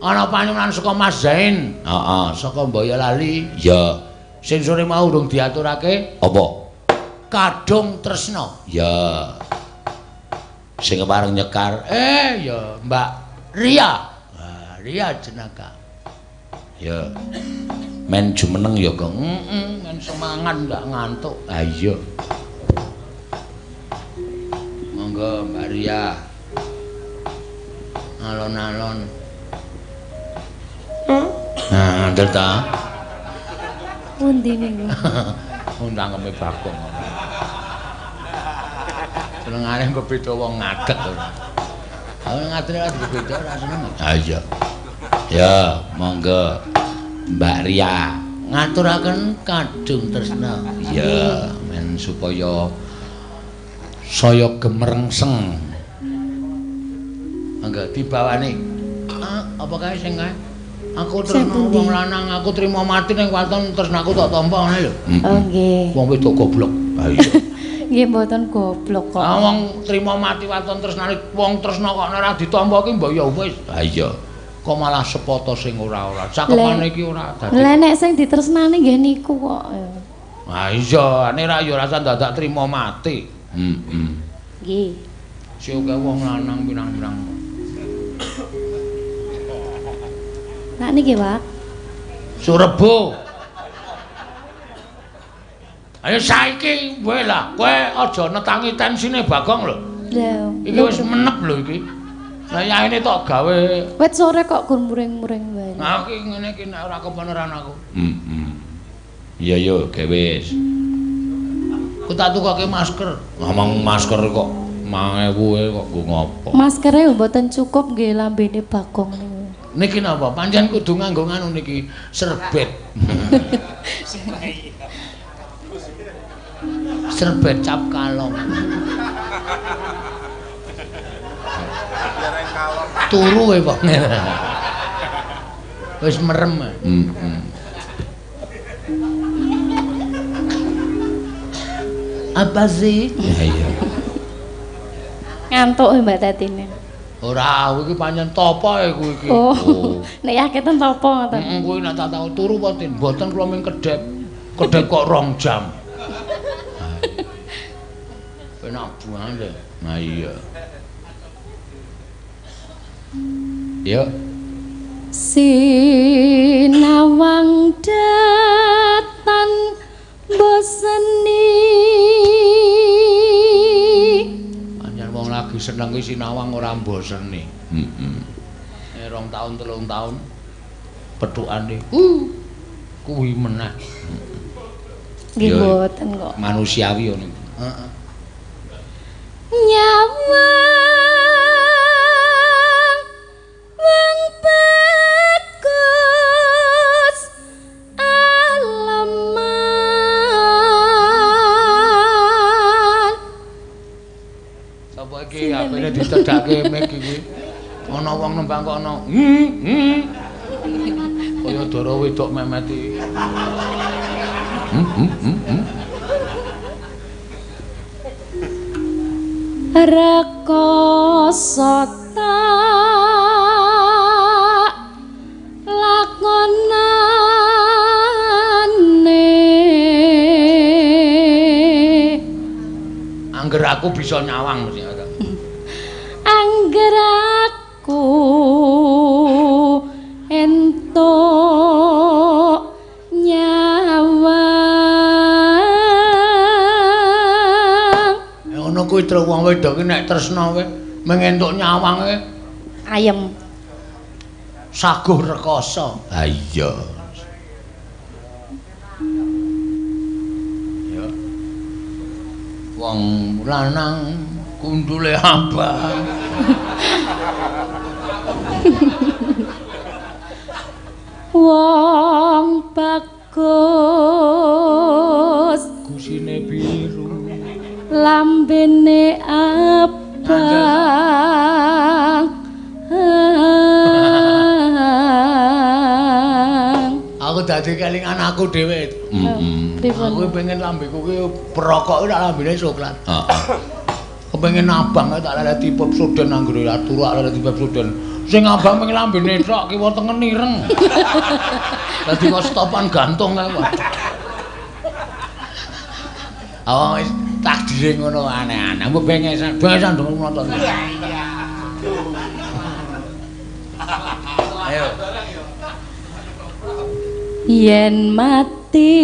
Ana panyuwunan saka Mas Zain. Heeh, saka Boyolali. Ya. Sing sore mau urung diaturake apa? Kadung Tresna. Ya. Sing kepareng nyekar, ya Mbak Ria. Wah, Ria jenaka. Ya. Men jumeneng ya, Gong. Heeh, men semangat ndak ngantuk. Ha iya. Monggo Mbak Ria. Alon-alon. Nah, ngandel ta? Pundi niku? Undangeme Bagong. Senengane bebeda wong ngadeg ora. Aku ngadeg ora bebeda ora seneng. Ha iya. Ya, monggo Mbak Ria ngaturaken Kadung Tresna. Iya, men supaya saya gemerengseng. Monggo dibawani. Apa kae sing kae? Aku tresna wong lanang, aku trimo mati ning waton tresnaku tak tampa ngene lho. Oh nggih. Wong wedok goblok. Ha iya. Nggih mboten goblok kok. Ah wong trimo mati waton tresnane wong tresna kok ora ditampa ki mbok ya wis. Ha iya. Kok malah sepoto sing ora-ora. Cakepane iki ora dadi. Lah nek sing ditresnani nggih niku kok. Ha iya, nek ra ya rasa dadak trimo mati. Heeh. Nggih. Sing akeh wong lanang pirang-pirang. Nak niki, Pak. Surebo. Ayo saiki kowe lah, kowe aja netangi tensine Bagong lho. Lha, iki wis menep lho iki. Lah yaene tok gawe. Wit sore kok gur muring-muring wae. Nah iki ngene iki nek ora kebeneran aku. Heeh. Iya yo gawe wis. Ku tak tukoke masker. Ngomong masker kok 1000 kok nggo ngopo? Maskere mboten cukup nggih lambene Bagong niku. Niki napa? Pancen kudu nganggo nganu niki serbet. Serbet cap kalong. Turu kowe kok. Wis merem. Heeh. Apa sih? Ya iya. Ngantuk Mbak Tatine. Ora, iki pancen tapa kuwi iki. Oh. Nek yaketen tapa ngoten. Heeh, kuwi nek tak tau turu apa tin? Mboten kula ming kedhep. Kedhep kok 2 jam. Penak banget. Nah iya. Yuk. Sinawang datan boseni. Pancen wong lagi seneng ki sinawang ora mboseni. Heeh. 2 tahun 3 tahun pethukane. Kuwi meneh. Nggih mboten kok. Manusiawi ngono. Heeh. Nyawang wong bagus aleman. Sapa iki apene dicedhake mik iki? Ana wong nembang kok ana. Kaya dara wedok memeti. Rekoso tak lakonane. Angger aku bisa nyawang mesti. Angger aku entuk nyawang. Ngono kuwi tru wong wedok ki nek tresna kowe mengentuk nyawange ayem saguh rekoso. Ha iya. Ya. Wong lanang gundule abang. Wong bagus gusine biru lambene abang. Aku dadi kelingan aku dhewe. Heeh. Aku pengen lambeku ki perokok ora lambene coklat. Heeh. Kepengin abang tak leleti Pepsodent anggere turu leleti Pepsodent. Sing abang ming lambene tok kiwa tengen ireng. Dadi kok stopan gantung kae kok. Oh, wis takdire ngono aneh-aneh. Mbok bengesan, bengesan dong nonton. Ayo. Yen mati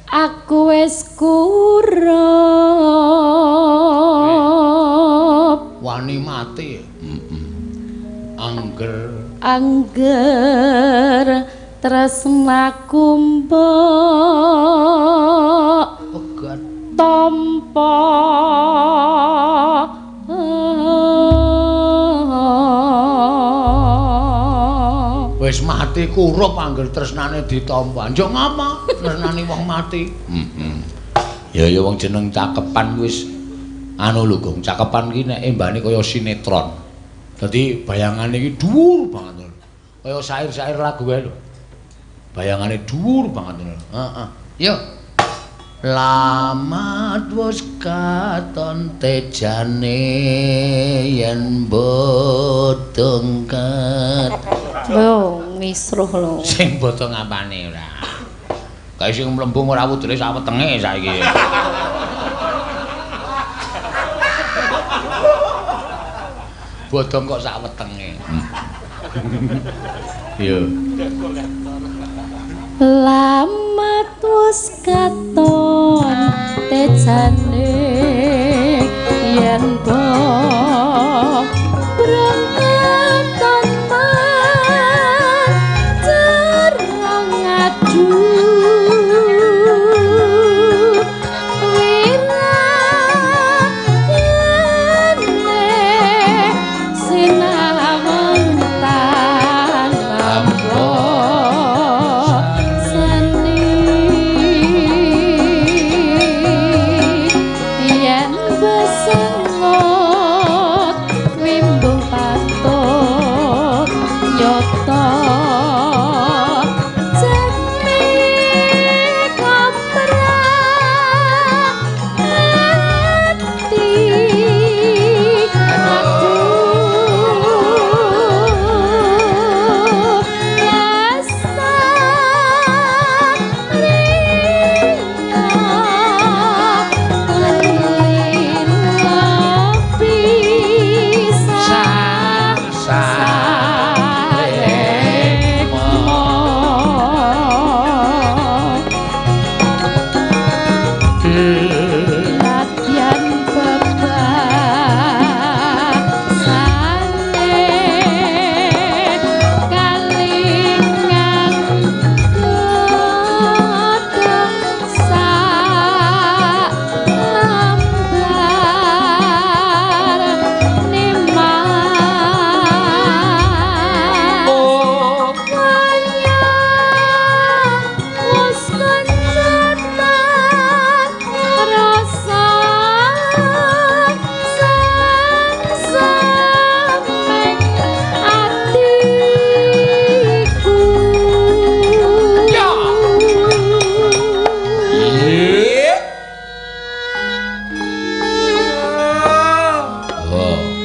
aku wis kurup. Wani mati. Angger angger tresnaku mbok pegat tampa. Wis mati kurup angger tresnane ditampa. Njuk ngapa tresnane wong mati? Ya ya wong jeneng cakepan wis anu lho Gong, cakepan ki nek embane kaya sinetron. Dadi bayangane iki dhuwur banget lho. Kaya syair-syair lagu wae lho. Bayangane dhuwur banget lho. Heeh. Yo. Lamat wis katon tejane yen bodong ket. Lho, ngisruh lho. Sing bodong apane ora? Kae sing mlembung ora wudune sak wetenge saiki. Bodong kok sak wetenge. Yo. Lamat wis katon tejane yen bodong katon cara ngadu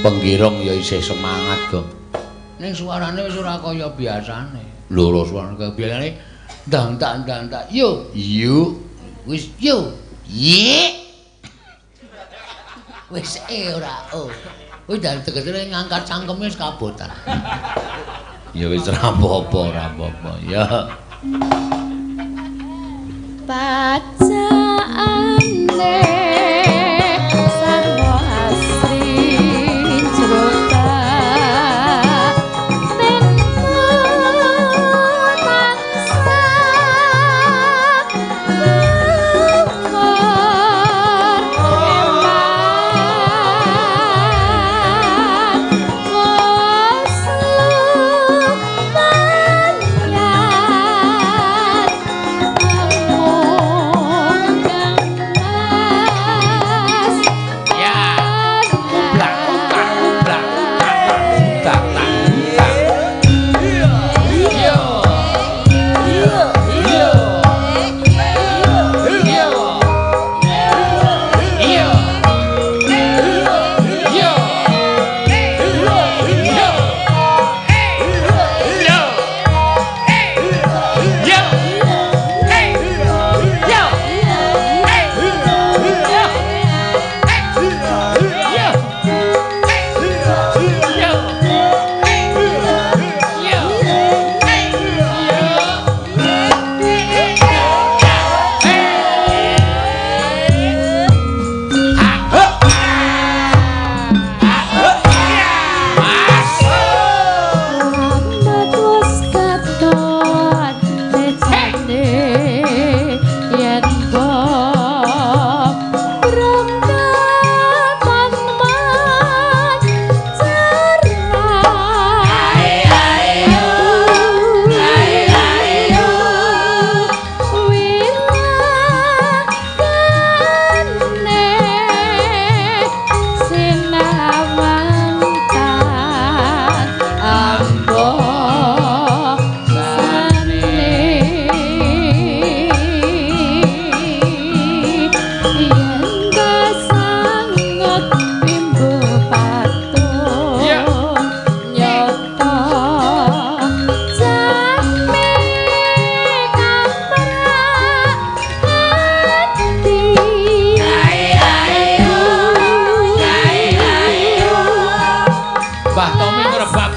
Penggirong ya isih semangat kok. Ning suarane wis ora kaya biasane. Lho lho suarane kaya biasane ndang tak ndang tak yo yo wis yo ye. Wis e ora o. Wis dari tegese ngangkat cangkeme wis kabotan. Ya wis ora apa-apa ora apa-apa ya. Bacaane rebab.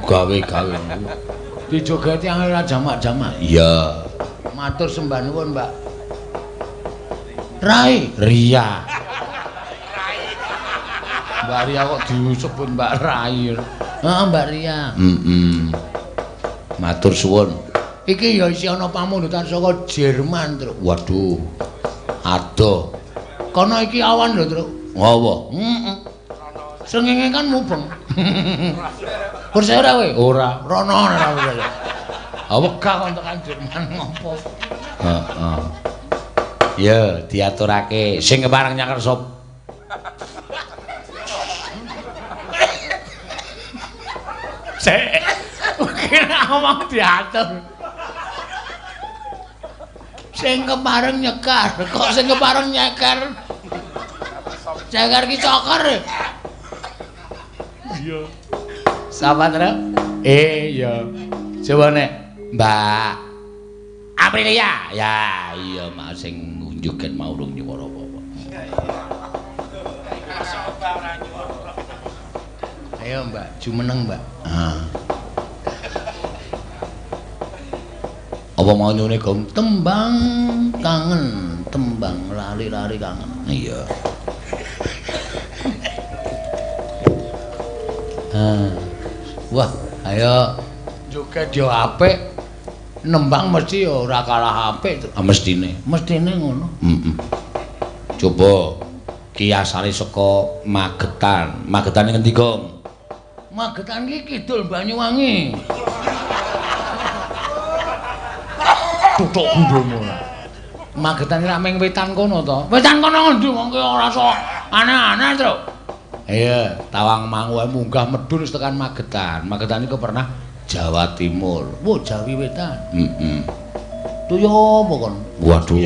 Gawe-gawe dijogeti angel ora jamak-jamak. Iya. Matur sembah nuwun, Mbak. Rai, Ria. Mbak Ria kok disebut Mbak Rai. Heeh, Mbak Ria. Heeh. Matur suwun. Iki ya isih ana pamundutan saka Jerman, Truk. Waduh. Adoh. Kono iki awan lho, Truk. Ngowo. Heeh. Srengenge kan mubeng. Percaya ora kowe? Ora. Rono ora percaya. Ah wegah kon tekan Jerman ngopo. Heeh. Ya, diaturake sing kepareng nyaker sop. Sik. Kira ngomong diatur. Sing kepareng nyekar, kok sing kepareng nyeker. Ceker ki coker. Iya. Sapa, Truk? Iya. Coba nek Mbak Aprilia. Ya, iya mau sing ngunjuken mau urung nyuwara apa-apa. Ayo, Mbak, jumeneng, Mbak. Ah. Apa mau nyune gong tembang kangen, tembang lari-lari kangen. Iya. Ah. Wah, ayo joget yo apik, nembang mesti yo ora kalah apik. Ah, mestine. Mestine ngono. Heeh. Coba ki asale saka Magetan. Magetan ngendi, Gong? Magetan ki kidul Banyuwangi. Tutuk gundomu. Magetan ki rak ming wetan kono to. Wetan kono ngendi wong ki ora sok aneh-aneh, Truk. Iya, Tawangmangu wae munggah medhun wis tekan Magetan. Magetan iku pernah Jawa Timur. Wah, Jawi Wetan. Heeh. Tuyo apa kon? Waduh.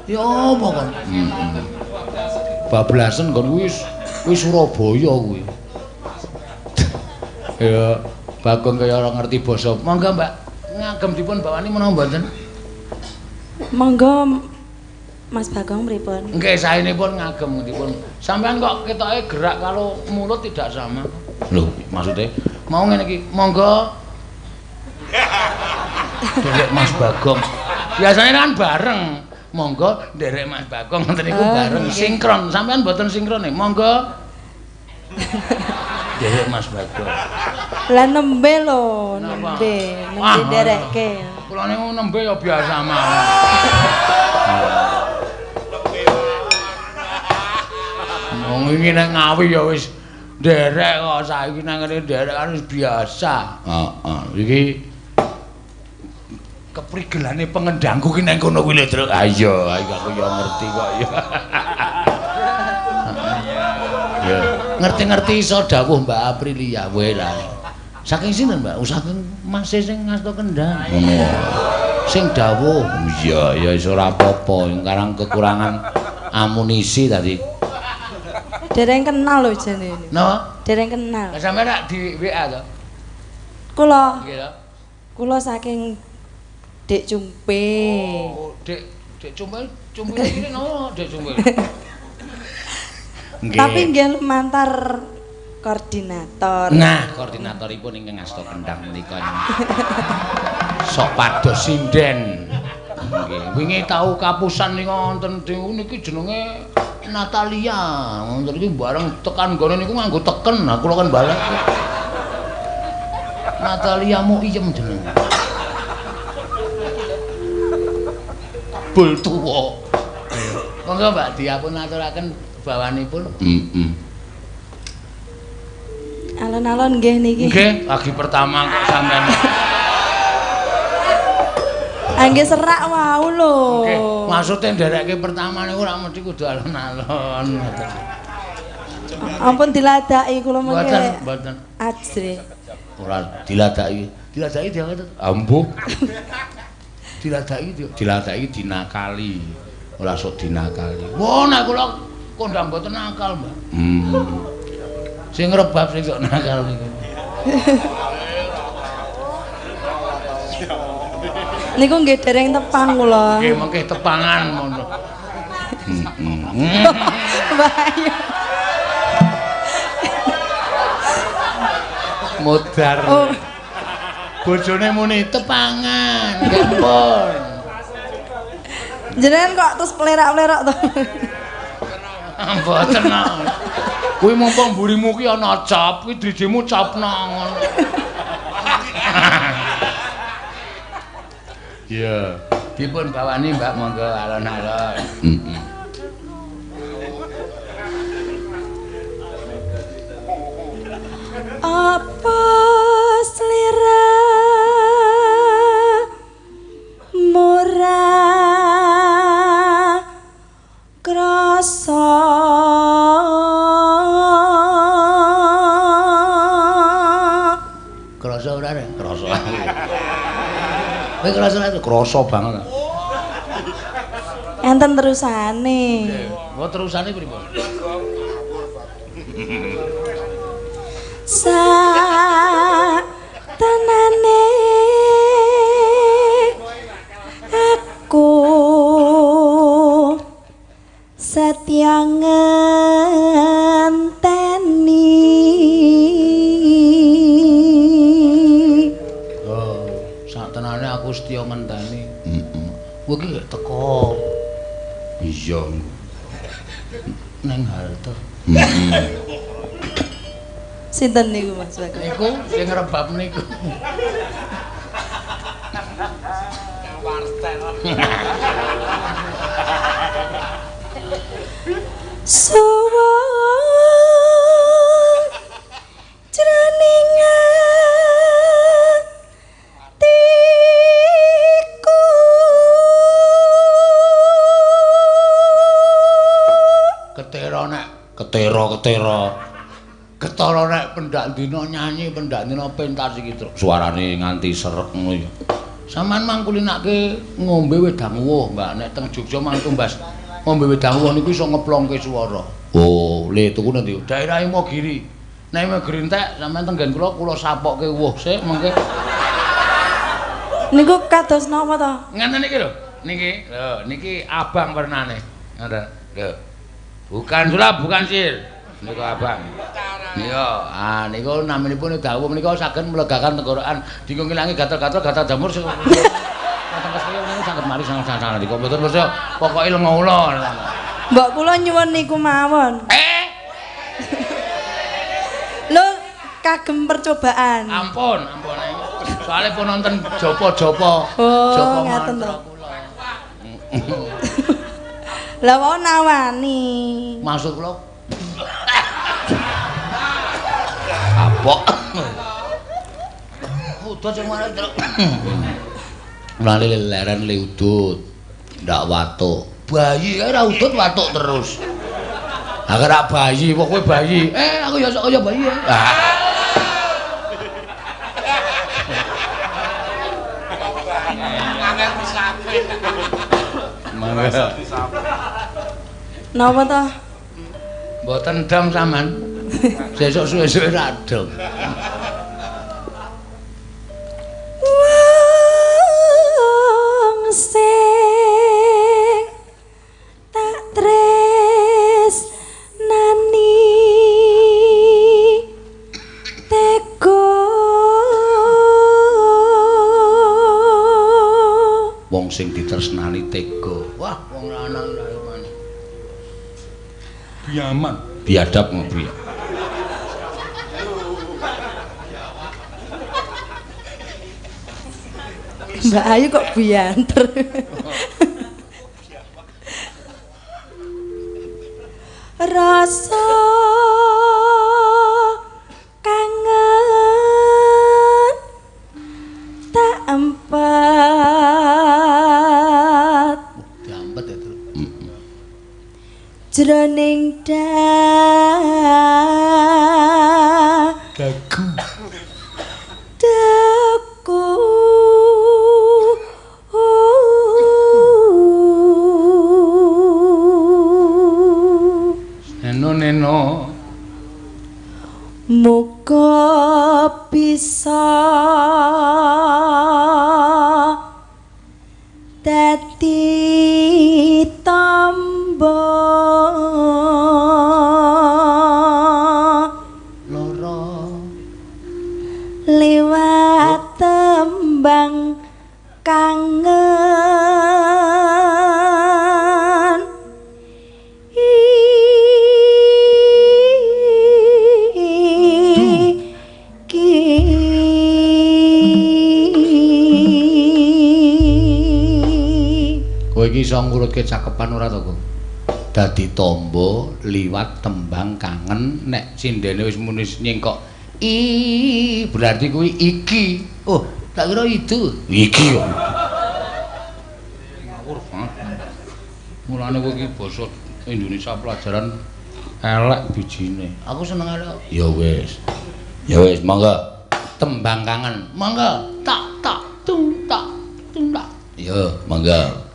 Ya apa kon? Heeh. Bablasen kon kuwi kuwi Surabaya kuwi. Ya, Bagong kaya ora ngerti basa. Monggo, Mbak. Ngagem dipun bawani menapa mboten? Monggo Mas Bagong pripun? Nggih, saenipun ngagem dipun. Sampeyan kok ketoke gerak kalau mulut tidak sama. Lho, maksudnya mau ngene iki, monggo. Nderek Mas Bagong. Biasanya kan bareng. Monggo nderek Mas Bagong ngoten niku bareng sinkron. Sampeyan mboten sinkron e. Monggo. Nderek Mas Bagong. Lah nembe lho, nembe, nembe nderekke. Kula niku nembe ya biasa mawon. Wong iki nek Ngawi ya wis nderek kok, saiki nang ngene nderek kan wis biasa. Heeh, iki keprigelane pengendangku ki nang kono kuwi lho, Truk. Ha iya, aku ya ngerti kok ya. Ya, ngerti-ngerti iso dawuh Mbak Aprilia wae lah. Saking sinten, Mbak? Saking Mas sing ngasta kendang. Ngono. Sing dawuh. Iya, ya wis ora apa-apa, karang kekurangan amunisi tadi. Dereng kenal lho jane. Napa? Dereng kenal. Lah sampeyan rak di WA to? Kula. Nggih to. Kula saking Dek Cumpe. Oh, Dek Cumpe, Cumpe iki napa Dek Cumpe? Nggih. Tapi nggih lumantar koordinator. Nah, koordinatoripun ingkang ngasta kendang menika. Sok pados sinden. Nggih, wingi tau kapusan niku wonten niki jenenge Natalia. Wonten iki bareng tekan nggone niku nganggo teken. Nah, kula kan balik. Natalia mu iyem jenenge. Bul tuwa. Monggo Mbak diapun aturaken bawanipun. Heeh. Alon-alon nggih niki. Nggih, lagi pertama kok sampean. Nggih serak wau lho. Nggih, maksude nderekke pertama niku ora mesti kudu alon-alon. Ampun diladaki kula mengke. Mboten, mboten. Ajrih. Ora diladaki. Diladaki diangkat. Ambuh. Diladaki diladaki dinakali. Ora sok dinakali. Wah, nek kula kondang mboten nakal, Mbak. Sing ngrebab sing sok nakal niku. Niku nggih dereng tepang kula. Nggih, mengke tepangan ngono. Bahaya. Modar. Oh. Bojone muni tepangan, nggih pun. Jenengan kok terus plerak-plerak to? Mboten. Kuwi mumpung mburimu ki ana cap, kuwi drijimu capno ngono. Iya. Dipun bawani Mbak monggo alon-alon. Heeh. Apa slira murah krasa krasa ora rek krasa. Kowe krasa ora? Krasa banget. Enten terusane. Oh, terusane pripun? Sak tenane aku setya ngenteni. Oh, sak tenane aku setya ngenteni. Heeh. Kowe iki teko. Iya. Neng halte. Heeh. Sinten niku Mas Bagong? Niku sing ngrebab niku. Suwung jroning atiku. Ketera nek ketera-ketera. Ketara nek pendak dina nyanyi, pendak dina pentas iki suarane nganti serek ngono ya. Sampeyan mangkulinake ngombe wedang uwuh, Mbak. Nek teng Jogja mang tumbas ngombe wedang uwuh niku iso ngeplongke swara. Oh, le tuku nanti daerah Imogiri. Nek Imogiri entek sampeyan tenggen kula, kula sapokke uwuh sik mengke. Niku kados napa to? Ngene niki lho. Niki, lho, niki abang wernane. Ngoten. Lho. Bukan sulap, bukan sihir. Niku abang. Nika, ah niku naminipun dawuh menika saged melegakan tenggorokan, dinggo ngilangi gatel-gatel gatel jamur sing wonten kesaya niku saged mari sang-sang niku mboten percaya, pokoke lenga ula. Mbok kula nyuwun niku mawon. Lho, kagem percobaan. Ampun, ampun. Soale pun nonton japa-japa. Oh, japa ngaten to. mantra kula. Lah wau nawani. Maksud kula kapok. Udut sing marang truk. Mulane leren le udut. Ndak watuk. Bayi kae ora udut watuk terus. Ha ora bayi, kok kowe bayi. Aku ya sok kaya bayi. Ah. Angel disape. Mangga. Napa to? Mboten dom sampean. Sesuk suwe-suwe ra dom. Wong sing tak tresnani tega. Wong sing ditresnani tega. Wah, wong lanang ra iman. Biaman, biadab ngopi. Mbak Ayu kok buyanter. Rasa kangen tak empet. Diampet ya, Truk. Jroning dagu. Dagu. Neno neno. Muga bisa dadi tamba loro liwat tembang kangen iki. Kowe iki iso ngurutke cakepan ora to, Kong? Dadi tamba liwat tembang kangen nek sindene wis muni nyengkok i berarti kuwi iki. Oh, tak kira itu. Iki kok. Ngawur banget. Mulane kowe iki basa Indonesia pelajaran elek bijine. Aku seneng elek. Ya wis. Ya wis, monggo. Tembang kangen. Monggo. Tak tak tung tak tung tak. Ya, monggo.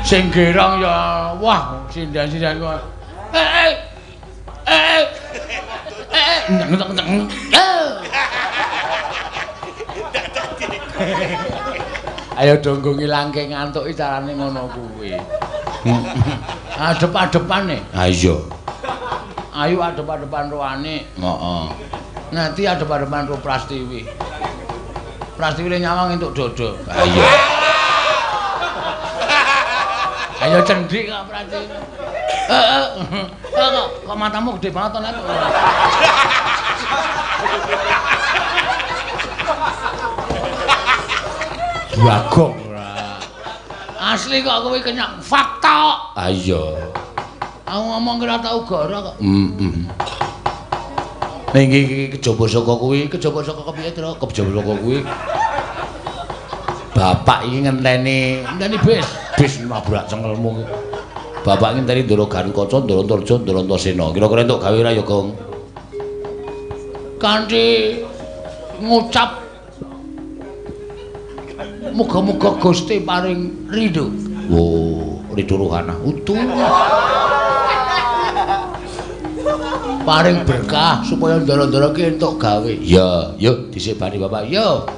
Sing gerong ya wah sinden-sinden kok. Eh eh. Eh eh. Ayo donggo ngilangke ngantuk iki carane ngono kuwi. Adep-adepane. Ha iya. Ayo adep-adepan roane. Heeh. Nanti adep-adepan ro Prastiwi. Prastiwi le nyawang entuk dodo. Ha iya. Ayo cendik kok Prastiwi. Heeh. Kok matamu gede banget to, Nek? Bagong ora. Asli kok kowe kenyang fakta. Ha iya. Aku ngomong kira tau goro kok. Heeh. Ning iki kejaba saka kuwi, kejaba saka kepiye, Tru? Kejaba saka kuwi. Bapak iki ngenteni, ngenteni bis, bis nabrak cengelmu. Bapak ngenteni Ndara Garukaca, Ndara Antarja, Ndara Antasena. Kira-kira entuk gawe ora ya, Gong? Kanthi ngucap muga-muga Gusti paring ridho. Oh, ridho rohana utuh. Paring berkah supaya ndara-ndara ki entuk gawe. Ya, yo dhisik bani Bapak. Yo.